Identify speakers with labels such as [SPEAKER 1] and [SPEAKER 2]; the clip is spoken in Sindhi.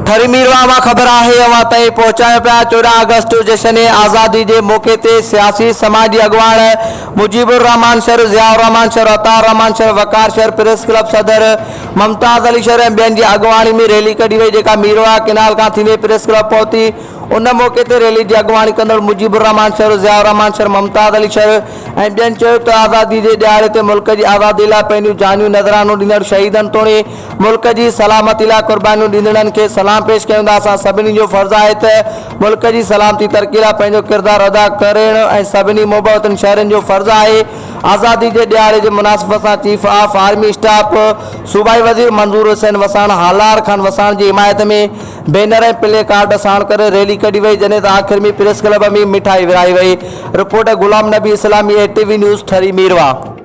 [SPEAKER 1] ٺري ميرواهه مان خبر آهي اوهان تائين پهچايون پيا 14 آگسٽ جشن آزادي جي موقعي تي سياسي سماجي اڳواڻ مجيب الرحمان شر، ضياء الرحمان شر، عطاء الرحمان شر، وقار شر، پريس ڪلب صدر ممتاز علي شر ۽ ٻين جي اڳواڻي ۾ ريلي ڪڍي وئي جيڪا ميرواهه ڪئنال کان ٿيندي پريس ڪلب پهتي ان موقعي تي ريلي جي اڳواڻي ڪندڙ مجيب الرحمان شر، ضياء الرحمان شر، ممتاز علي شر ۽ ٻين چيو ته آزادي جي ڏهاڙي تي ملڪ جي آزادي لاء پنهنجون جانيون نذرانو ڏيندڙ شهيدن توڻي ملڪ جي سلامتي لاء قربانيون ڏيندڙن کي سلام پيش ڪيون ٿا، اسان سڀني جو فرض آهي ته ملڪ جي سلامتي ترقي لاء پنهنجو ڪردار ادا ڪرڻ ۽ سڀني محب وطن شهرين جو فرض آهي. آزادي جي ڏهاڙي جي مناسبت سان چيف آف آرمي اسٽاف صوبائي وزير منظور حسين وساڻ هالار خان وساڻ جي حمايت ۾ بينر ۽ پلي ڪارڊ ساڻ ڪري ريلي ڪڍي وئي جڏهن ته آخر ۾ پريس ڪلب ۾ مٺائي ورهائي وئي. Report, Ghulam Nabi Islami, A T V news, Thari Mirwah.